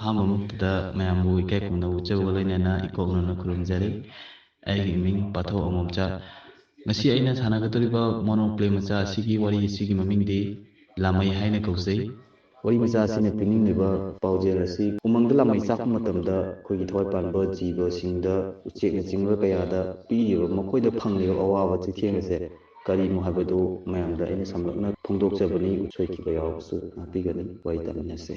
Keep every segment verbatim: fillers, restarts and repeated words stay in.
ꯑꯍꯥꯟꯕꯃꯛꯇꯗ ꯃꯌꯥꯝꯕꯨ ꯏꯀꯥꯏ ꯈꯨꯝꯅꯕ ꯎꯠꯆꯕꯒ ꯂꯣꯏꯅꯅ ꯏꯀꯣꯛꯅꯅ ꯈꯨꯔꯨꯝꯖꯔꯤ꯫ ꯑꯩꯒꯤ ꯃꯤꯡ ꯄꯥꯊꯧ ꯑꯃꯣꯝꯆꯥ꯫ ꯉꯁꯤ ꯑꯩꯅ ꯁꯥꯟꯅꯒꯗꯧꯔꯤꯕ mono play ꯃꯆꯥ ꯑꯁꯤꯒꯤ ꯋꯥꯔꯤ ꯑꯁꯤꯒꯤ ꯃꯃꯤꯡꯗꯤ ꯂꯥꯃꯩ ꯍꯥꯏꯅ ꯀꯧꯖꯩ꯫ ꯋꯥꯔꯤ ꯃꯆꯥ ꯑꯁꯤꯅ ꯄꯤꯅꯤꯡꯂꯤꯕ ꯄꯥꯎꯖꯦꯜ ꯑꯁꯤ ꯎꯃꯪꯗ ꯂꯥꯃꯩ ꯆꯥꯛꯄ ꯃꯇꯝꯗ ꯑꯩꯈꯣꯏꯒꯤ ꯊꯋꯥꯏ ꯄꯥꯟꯕ ꯖꯤꯕꯁꯤꯡꯗ, ꯎꯆꯦꯛꯅꯆꯤꯡꯕ ꯀꯌꯥꯗ ꯄꯤꯔꯤꯕ, ꯃꯈꯣꯏꯗ ꯐꯪꯂꯤꯕ ꯑꯋꯥꯕ ꯆꯩꯊꯦꯡ ꯑꯁꯦ ꯀꯔꯤꯅꯣ ꯍꯥꯏꯕꯗꯨ ꯃꯌꯥꯝꯗ ꯑꯩꯅ ꯁꯝꯂꯞꯅ ꯐꯣꯡꯗꯣꯛꯆꯕꯅꯤ꯫ ꯁꯣꯏꯈꯤꯕ ꯌꯥꯎꯔꯕꯁꯨ ꯉꯥꯛꯄꯤꯒꯅꯤ꯫ ꯋꯥꯔꯤ ꯇꯥꯃꯤꯟꯅꯁꯦ꯫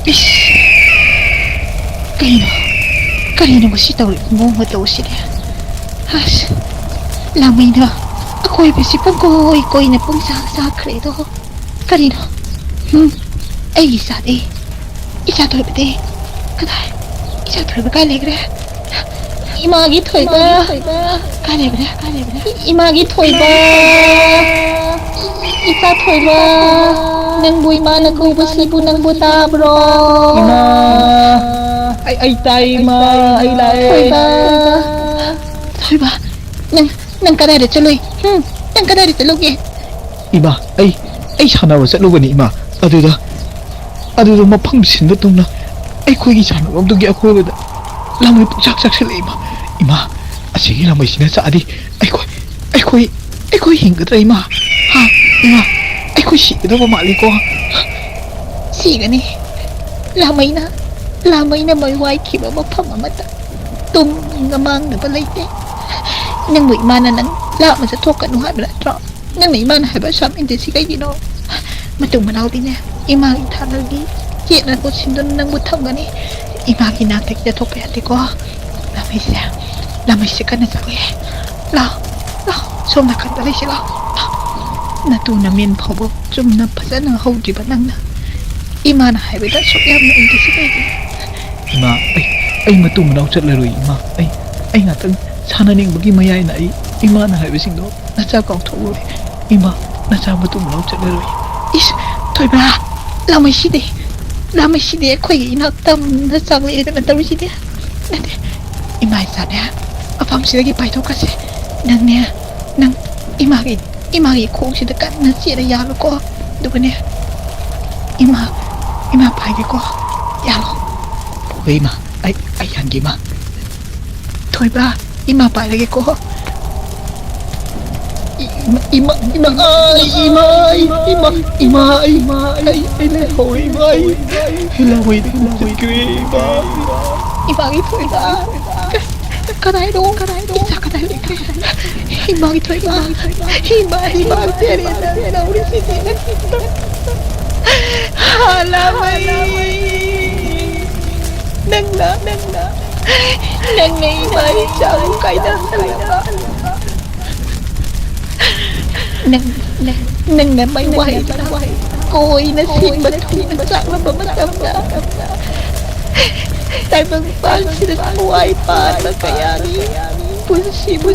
ꯏꯁ! ꯀꯩꯅꯣ? ꯀꯔꯤꯅꯣ ꯉꯁꯤ ꯇꯧꯔꯤꯕ ꯃꯑꯣꯡ ꯃꯇꯧꯁꯤꯗꯤ? ꯑꯁ! ꯂꯥꯃꯩꯅ ꯑꯀꯣꯏꯕꯁꯤ ꯄꯨꯡꯀꯣꯏ ꯀꯣꯏꯅ ꯄꯨꯡꯆꯥꯛ ꯆꯥꯛꯈ꯭ꯔꯦꯗꯣ꯫ ꯀꯔꯤꯅꯣ? ꯍꯨꯝ? ꯑꯩꯒꯤ ꯏꯆꯥꯗꯤ? ꯏꯆꯥ ꯊꯣꯏꯕꯗꯤ? ꯀꯗꯥꯏ? ꯏꯆꯥ ꯊꯣꯏꯕ ꯀꯥꯏ ꯂꯩꯈ꯭ꯔꯦ? ꯏꯃꯥꯒꯤ ꯊꯣꯏꯕ! ꯀꯥꯏ ꯂꯩꯈ꯭ꯔꯦ? ꯀꯥꯏ ꯂꯩꯈ꯭ꯔꯦ? ꯏꯃꯥꯒꯤ ꯊꯣꯏꯕ! ꯏꯆꯥ ꯊꯣꯏꯕ! ꯅꯪꯕꯨ ꯏꯃꯥꯅ ꯀꯧꯕꯁꯤꯕꯨ ꯅꯪꯕꯨ ꯇꯥꯕ꯭ꯔꯣ? ꯏꯃꯥ! ꯑꯩ, ꯑꯩ ꯇꯥꯏ, ꯏꯃꯥ! ꯑꯩ ꯂꯥꯛꯑꯦ! ꯊꯣꯏꯕ! ꯊꯣꯏꯕ! ꯅꯪ, ꯅꯪ ꯀꯗꯥꯏꯗ ꯆꯠꯂꯨꯏ? ꯍꯨꯝ? ꯅꯪ ꯀꯗꯥꯏꯗ ꯆꯠꯂꯨꯒꯦ? ꯏꯃꯥ, ꯑꯩ, ꯑꯩ ꯁꯥꯟꯅꯕ ꯆꯠꯂꯨꯕꯅꯤ, ꯏꯃꯥ꯫ ꯑꯗꯨꯗ, ꯑꯗꯨꯗ ꯃꯐꯝ ꯁꯤꯟꯕ ꯇꯧꯅ ꯑꯩꯈꯣꯏꯒꯤ ꯁꯥꯟꯅꯐꯝꯗꯨꯒꯤ ꯑꯀꯣꯏꯕꯗ ꯂꯥꯃꯩ ꯄꯨꯡꯆꯥꯛ ꯆꯥꯛꯁꯤꯜꯂꯛꯑꯦ, ꯏꯃꯥ꯫ ꯏꯃꯥ, ꯑꯁꯤꯒꯤ ꯂꯥꯃꯩꯁꯤꯅ ꯆꯥꯛꯑꯗꯤ ꯑꯩꯈꯣꯏ, ꯑꯩꯈꯣꯏ, ꯑꯩꯈꯣꯏ ꯍꯤꯡꯒꯗ꯭ꯔꯥ, ꯏꯃꯥ? ꯍꯥ? ꯏꯃꯥ, ꯑꯩꯈꯣꯏ ꯁꯤꯒꯗꯧꯕ ꯃꯥꯜꯂꯤꯀꯣ? ꯁꯤꯒꯅꯤ꯫ ꯂꯥꯃꯩꯅ, ꯂꯥꯃꯩꯅ ꯃꯩ ꯋꯥꯏꯈꯤꯕ ꯃꯐꯝ ꯑꯃꯗ ꯇꯨꯝꯅ ꯃꯥꯡꯅꯕ ꯂꯩꯇꯦ꯫ ꯅꯪꯕꯨ ꯏꯃꯥꯅ ꯅꯪ ꯂꯥꯞꯅ ꯆꯠꯊꯣꯛꯀꯅꯨ ꯍꯥꯏꯕ ꯅꯠꯇ꯭ꯔꯣ? ꯅꯪꯅ ꯏꯃꯥꯅ ꯍꯥꯏꯕ ꯑꯁꯨꯌꯥꯝ ꯏꯟꯗ꯭ꯔꯤꯁꯤ ꯀꯩꯒꯤꯅꯣ? ꯃꯇꯨꯡ ꯃꯅꯥꯎꯗꯤꯅꯦ, ꯏꯃꯥꯒꯤ ꯏꯊꯥꯅꯜꯒꯤ ꯆꯦꯠꯅ ꯀꯣꯠꯁꯤꯟꯗꯨꯅ ꯅꯪꯕꯨ ꯊꯝꯒꯅꯤ꯫ ꯏꯃꯥꯒꯤ ꯅꯥꯛꯇꯒꯤ ꯆꯠꯊꯣꯛꯄ ꯌꯥꯗꯦꯀꯣ꯫ ꯂꯥꯃꯩꯁꯦ, ꯂꯥꯃꯩꯁꯦ ꯀꯟꯅ ꯆꯥꯛꯂꯛꯑꯦ꯫ ꯂꯥꯎ, ꯂꯥꯎ, ꯁꯣꯝ ꯅꯥꯀꯟꯗ ꯂꯩꯁꯤ, ꯂꯥꯎ, ꯂꯥꯎ꯫ ꯅꯇꯨ ꯅꯃꯦꯟ ꯐꯥꯎꯕ ꯆꯨꯝꯅ ꯐꯖꯅ ꯍꯧꯗ꯭ꯔꯤꯕ ꯅꯪꯅ ꯏꯃꯥꯅ ꯍꯥꯏꯕꯗ ꯑꯁꯨꯛ ꯌꯥꯝꯅ ꯏꯟꯗ꯭ꯔꯤꯁꯤ ꯀꯩꯒꯤꯅꯣ? ꯏꯃꯥ, ꯑꯩ, ꯑꯩ ꯃꯇꯨꯡ ꯃꯅꯥꯎ ꯆꯠꯂꯔꯣꯏ, ꯏꯃꯥ꯫ ꯑꯩ, ꯑꯩ ꯉꯥꯛꯇꯪ ꯁꯥꯟꯅꯅꯤꯡꯕꯒꯤ ꯃꯌꯥꯏꯅ ꯑꯩ ꯏꯃꯥꯅ ꯍꯥꯏꯕꯁꯤꯡꯗꯣ ꯅꯆꯥ ꯀꯥꯎꯊꯣꯛꯂꯣꯏ꯫ ꯏꯃꯥ, ꯅꯆꯥ ꯃꯇꯨꯡ ꯃꯅꯥꯎ ꯆꯠꯂꯔꯣꯏ꯫ ꯏꯁ, ꯊꯣꯏꯕ, ꯂꯥꯃꯩꯁꯤꯗꯤ, ꯂꯥꯃꯩꯁꯤꯗꯤ ꯑꯩꯈꯣꯏꯒꯤ ꯏꯅꯥꯛ ꯇꯝꯅ ꯆꯥꯛꯂꯛꯑꯦꯗꯅ ꯇꯧꯔꯤꯁꯤꯗꯤ꯫ ꯅꯠꯇꯦ, ꯏꯃꯥ ꯏꯆꯥꯅꯦ, ꯃꯐꯝꯁꯤꯗꯒꯤ ꯄꯥꯏꯊꯣꯛꯈ꯭ꯔꯁꯦ꯫ ꯅꯪꯅꯦ, ꯅꯪ ꯏꯃꯥꯒꯤ, ꯏꯃꯥꯒꯤ ꯈꯣꯡꯁꯤꯗ ꯀꯟꯅ ꯆꯦꯠꯅ ꯌꯥꯜꯂꯨꯀꯣ꯫ ꯑꯗꯨꯒꯅꯦ, ꯏꯃꯥ, ꯏꯃꯥ ꯄꯥꯏꯒꯦꯀꯣ꯫ ꯌꯥꯜꯂꯣ꯫ ꯍꯣꯏ ꯏꯃꯥ, ꯑꯩ, ꯑꯩ ꯌꯥꯟꯒꯦ ꯏꯃꯥ꯫ ꯊꯣꯏꯕ, ꯏꯃꯥ ꯄꯥꯏꯔꯒꯦꯀꯣ꯫ ꯏꯃꯥ, ꯏꯃꯥ, ꯏꯃꯥ, ꯑꯩ, ꯏꯃꯥ, ꯑꯩ, ꯏꯃꯥ, ꯏꯃꯥ, ꯑꯩ, ꯑꯩ, ꯑꯩ ꯂꯩꯍꯧꯔꯦ ꯏꯃꯥ, ꯑꯩ, ꯑꯩ ꯂꯥꯡꯃꯩꯗ ꯆꯠꯈ꯭ꯔꯦ ꯏꯃꯥ꯫ ꯏꯃꯥꯒꯤ ꯊꯣꯏꯕ꯫ ꯀꯗꯥꯏꯅꯣ? ꯀꯗꯥꯏꯅꯣ? ꯏꯆꯥ ꯀꯗꯥꯏ ꯂꯩꯒꯦ? ꯏꯃꯥꯒꯤ ꯊꯣꯏꯕ꯫ ꯏꯃꯥꯗꯤ ꯃꯥꯡꯖꯔꯦ ꯅꯪ ꯂꯧꯔꯤꯁꯤꯗꯤ ꯅꯪ꯫ ꯍꯥꯂꯥꯃꯩ꯫ ꯅꯪꯅ, ꯅꯪꯅ, ꯅꯪꯅ ꯏꯃꯥ ꯏꯆꯥꯕꯨ ꯀꯥꯏꯅꯍꯜꯂꯕ꯫ ꯅꯪ, ꯅꯪ, ꯅꯪꯅ ꯃꯩ ꯋꯥꯍꯩꯗꯨꯅ ꯀꯣꯏꯅ ꯁꯤꯟꯕ ꯊꯨꯡꯅ ꯆꯥꯛꯂꯕ ꯃꯇꯝꯗ, ꯇꯥꯏꯕꯪꯄꯥꯟꯁꯤꯗ ꯊꯋꯥꯏ ꯄꯥꯟꯕ ꯀꯌꯥꯒꯤ ꯄꯨꯟꯁꯤꯕꯨ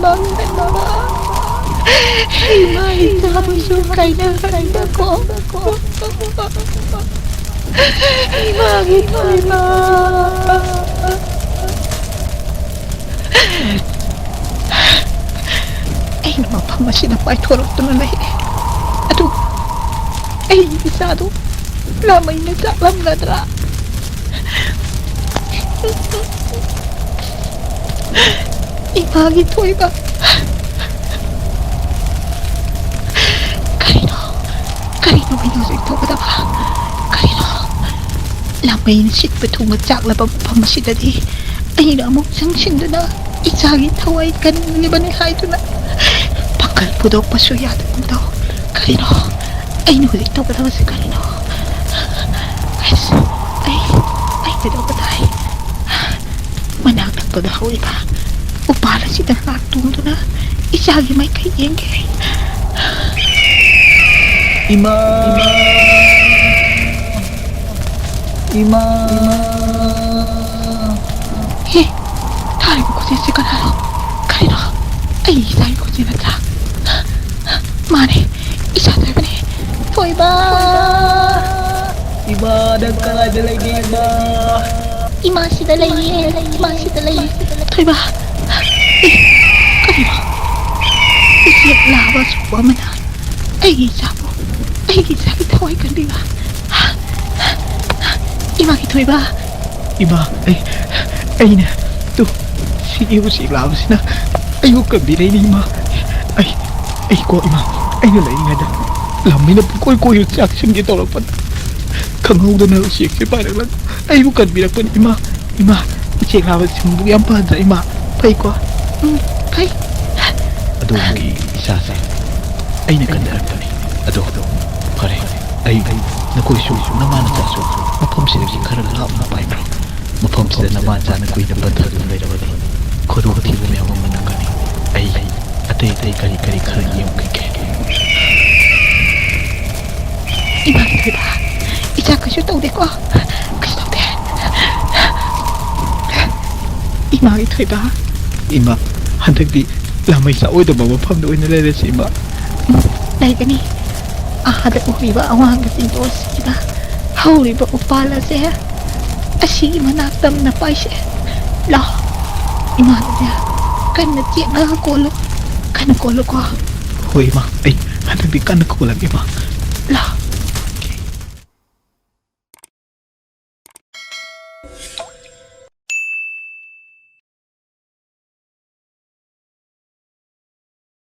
ꯃꯥꯡꯍꯟꯕ, ꯏꯃꯥ ꯏꯆꯥꯕꯨꯁꯨ ꯀꯥꯏꯅꯍꯟꯕꯀꯣ꯫ ꯏꯃꯥꯒꯤ ꯊꯣꯏꯕ꯫ ꯑꯩꯅ ꯃꯐꯝ ꯑꯁꯤꯗ ꯄꯥꯏꯊꯣꯔꯛꯇꯨꯅ ꯂꯩ꯫ ꯑꯗꯨ ꯑꯩꯒꯤ ꯏꯆꯥꯗꯨ ꯂꯥꯃꯩꯅ ꯆꯥꯛꯂꯝꯒꯗ꯭ꯔꯥ? ꯏꯃꯥꯒꯤ ꯊꯣꯏꯕ꯫ ꯀꯔꯤꯅꯣ? ꯀꯔꯤꯅꯣ ꯑꯩꯅ ꯍꯧꯖꯤꯛ ꯇꯧꯒꯗꯕ? ꯀꯔꯤꯅꯣ? ꯂꯥꯃꯩꯅ ꯁꯤꯠꯄ ꯊꯨꯡꯅ ꯆꯥꯛꯂꯕ ꯃꯐꯝ ꯑꯁꯤꯗꯗꯤ ꯑꯩꯅ ꯑꯃꯨꯛ ꯆꯪꯁꯤꯟꯗꯨꯅ ꯏꯆꯥꯒꯤ ꯊꯋꯥꯏ ꯀꯟꯂꯤꯕꯅꯤ ꯍꯥꯏꯗꯨꯅ ꯄꯥꯡꯒꯜ ꯐꯨꯗꯣꯛꯄꯁꯨ ꯌꯥꯗꯒꯨꯝ ꯇꯧ꯫ ꯀꯔꯤꯅꯣ? ꯑꯩꯅ ꯍꯧꯖꯤꯛ ꯇꯧꯒꯗꯕꯁꯤ ꯀꯔꯤꯅꯣ? ꯑꯩꯁ, ꯑꯩ, ꯑꯩ ꯀꯩꯗꯧꯕ ꯇꯥꯏ? ꯃꯅꯥꯛ ꯅꯛꯄꯗ ꯍꯧꯔꯤꯕ ꯎꯄꯥꯜ ꯑꯁꯤꯗ ꯉꯥꯛ ꯇꯣꯡꯗꯨꯅ ꯏꯆꯥꯒꯤ ꯃꯥꯏꯀꯩ ꯌꯦꯡꯒꯦ꯫ ꯏꯃꯥ! ꯏꯃꯥ! ꯍꯦ, ꯊꯥꯔꯤꯕ ꯈꯣꯟꯖꯦꯜꯁꯤ ꯀꯅꯥꯅꯣ? ꯀꯔꯤꯅꯣ? ꯑꯩ ꯏꯆꯥꯒꯤ ꯈꯣꯟꯖꯦꯜ ꯅꯠꯇ꯭ꯔꯥ? ꯃꯥꯅꯦ, ꯏꯆꯥ ꯊꯣꯏꯕꯅꯦ꯫ ꯊꯣꯏꯕ! ꯏꯃꯥ, ꯅꯪ ꯀꯗꯥꯏꯗ ꯂꯩꯒꯦ, ꯏꯃꯥ? ꯏꯃꯥ ꯁꯤꯗ ꯂꯩꯌꯦ, ꯏꯃꯥ ꯁꯤꯗ ꯂꯩꯌꯦ꯫ ꯊꯣꯏꯕ! ꯑꯦ, ꯀꯔꯤꯅꯣ? ꯎꯆꯦꯛ ꯂꯥꯕ ꯑꯆꯧꯕ ꯑꯃꯅ ꯑꯩꯒꯤ ꯏꯆꯥꯕꯨ, ꯑꯩꯒꯤ ꯏꯆꯥꯒꯤ ꯊꯋꯥꯏ ꯀꯟꯕꯤꯕ꯫ ꯏꯃꯥꯒꯤ ꯊꯣꯏꯕ꯫ ꯏꯃꯥ, ꯑꯩ, ꯑꯩꯅꯦ, ꯇꯨ, ꯁꯤꯒꯤ ꯎꯆꯦꯛ ꯂꯥꯕꯁꯤꯅ ꯑꯩꯕꯨ ꯀꯟꯕꯤꯔꯛꯏꯅꯦ, ꯏꯃꯥ꯫ ꯑꯩ, ꯑꯩ ꯀꯣ, ꯏꯃꯥ, ꯑꯩꯅ ꯂꯩꯔꯤꯉꯩꯗ ꯂꯝꯍꯩꯅ ꯄꯨꯡꯀꯣꯏ ꯀꯣꯏꯕ ꯆꯥꯛꯁꯤꯟꯒꯦ ꯇꯧꯔꯛꯄꯗ ꯈꯪꯍꯧꯗꯅ ꯎꯆꯦꯛꯁꯦ ꯄꯥꯏꯔꯛꯂꯒ ꯑꯩꯕꯨ ꯀꯟꯕꯤꯔꯛꯄꯅꯤ, ꯏꯃꯥ꯫ ꯏꯃꯥ, ꯎꯆꯦꯛ ꯂꯥꯕꯁꯤꯕꯨ ꯌꯥꯝ ꯐꯗ꯭ꯔꯥ, ꯏꯃꯥ? ꯐꯩꯀꯣ? ꯎꯝ, ꯐꯩ꯫ ꯑꯗꯣꯝꯒꯤ ꯏꯆꯥꯁꯦ ꯑꯩꯅ ꯀꯟꯊꯔꯛꯄꯅꯤ꯫ ꯑꯗꯣ, ꯐꯔꯦ, ꯑꯩ ꯅꯈꯣꯏꯁꯨ ꯅꯃꯥ ꯅꯄꯥꯁꯨ ꯃꯐꯝꯁꯤꯗꯒꯤ ꯈꯔ ꯂꯥꯞꯅ ꯄꯥꯏꯈ꯭ꯔꯣ꯫ ꯃꯐꯝꯁꯤꯗ ꯅꯃꯥ ꯅꯆꯥꯅ ꯀꯨꯏꯅ ꯄꯟꯊꯗꯨꯅ ꯂꯩꯔꯕꯗꯤ ꯈꯨꯗꯣꯡꯊꯤꯕ ꯃꯌꯥꯝ ꯑꯃ ꯅꯪꯒꯅꯤ꯫ ꯑꯩ ꯑꯇꯩ ꯑꯇꯩ ꯀꯔꯤ ꯀꯔꯤ ꯈꯔ ꯌꯦꯡꯈꯤꯒꯦ꯫ ꯏꯃꯥꯒꯤ ꯊꯣꯏꯕ, ꯏꯆꯥ ꯀꯩꯁꯨ ꯇꯧꯗꯦꯀꯣ? ꯀꯩꯁꯨ ꯇꯧꯗꯦ꯫ ꯏꯃꯥꯒꯤ ꯊꯣꯏꯕ꯫ ꯏꯃꯥ, ꯍꯟꯗꯛꯇꯤ ꯂꯥꯃꯩ ꯆꯥꯛꯑꯣꯏꯗꯕ ꯃꯐꯝꯗ ꯑꯣꯏꯅ ꯂꯩꯔꯁꯤ, ꯏꯃꯥ꯫ ꯎꯝ, ꯂꯩꯒꯅꯤ꯫ ꯑꯥꯗ ꯎꯔꯤꯕ ꯑꯋꯥꯡꯕ ꯆꯤꯡꯗꯣꯟꯁꯤꯗ ꯍꯧꯔꯤꯕ ꯎꯄꯥꯜ ꯑꯁꯦ, ꯑꯁꯤꯒꯤ ꯃꯅꯥꯛ ꯇꯝꯅ ꯄꯥꯏꯁꯦ꯫ ꯂꯥꯎ, ꯏꯃꯥꯗꯅꯦ ꯀꯟꯅ ꯆꯦꯠꯅ ꯀꯣꯜꯂꯨ, ꯀꯟꯅ ꯀꯣꯜꯂꯨꯀꯣ꯫ ꯍꯣꯏ, ꯏꯃꯥ, ꯑꯩ ꯍꯟꯗꯛꯇꯤ ꯀꯟꯅ ꯀꯣꯜꯂꯒꯦ, ꯏꯃꯥ꯫ ꯂꯥꯎ꯫